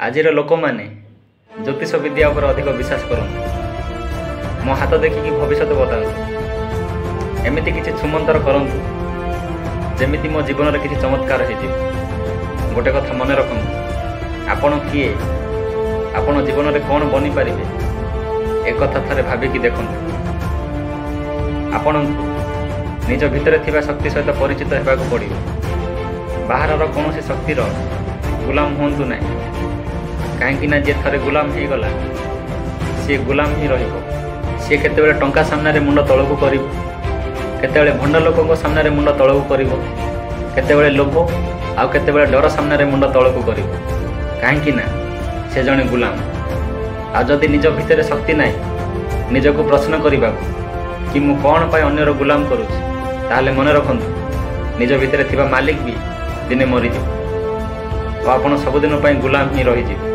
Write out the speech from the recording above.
ଆଜିର ଲୋକମାନେ ଜ୍ୟୋତିଷ ବିଦ୍ୟା ଉପରେ ଅଧିକ ବିଶ୍ୱାସ କରନ୍ତି। ମୋ ହାତ ଦେଖିକି ଭବିଷ୍ୟତ ବତାନ୍ତୁ, ଏମିତି କିଛି ଛୁମନ୍ତର କରନ୍ତୁ ଯେମିତି ମୋ ଜୀବନରେ କିଛି ଚମତ୍କାର ହେଇଯିବ। ଗୋଟେ କଥା ମନେ ରଖନ୍ତୁ, ଆପଣ କିଏ, ଆପଣ ଜୀବନରେ କ'ଣ ବନିପାରିବେ, ଏକଥା ଥରେ ଭାବିକି ଦେଖନ୍ତୁ। ଆପଣଙ୍କୁ ନିଜ ଭିତରେ ଥିବା ଶକ୍ତି ସହିତ ପରିଚିତ ହେବାକୁ ପଡ଼ିବ। ବାହାରର କୌଣସି ଶକ୍ତିର ଗୁଲାମ ହୁଅନ୍ତୁ ନାହିଁ, କାହିଁକି ନା ଯିଏ ଥରେ ଗୁଲାମ ହେଇଗଲା ସିଏ ଗୁଲାମ ହିଁ ରହିବ। ସିଏ କେତେବେଳେ ଟଙ୍କା ସାମ୍ନାରେ ମୁଣ୍ଡ ତଳକୁ କରିବ, କେତେବେଳେ ଭଣ୍ଡ ଲୋକଙ୍କ ସାମ୍ନାରେ ମୁଣ୍ଡ ତଳକୁ କରିବ, କେତେବେଳେ ଲୋଭ ଆଉ କେତେବେଳେ ଡର ସାମ୍ନାରେ ମୁଣ୍ଡ ତଳକୁ କରିବ, କାହିଁକି ନା ସେ ଜଣେ ଗୁଲାମ। ଆଉ ଯଦି ନିଜ ଭିତରେ ଶକ୍ତି ନାହିଁ ନିଜକୁ ପ୍ରଶ୍ନ କରିବାକୁ କି ମୁଁ କ'ଣ ପାଇଁ ଅନ୍ୟର ଗୁଲାମ କରୁଛି, ତାହେଲେ ମନେ ରଖନ୍ତୁ ନିଜ ଭିତରେ ଥିବା ମାଲିକ ବି ଦିନେ ମରିଯିବ ଆଉ ଆପଣ ସବୁଦିନ ପାଇଁ ଗୁଲାମ ହିଁ ରହିଯିବେ।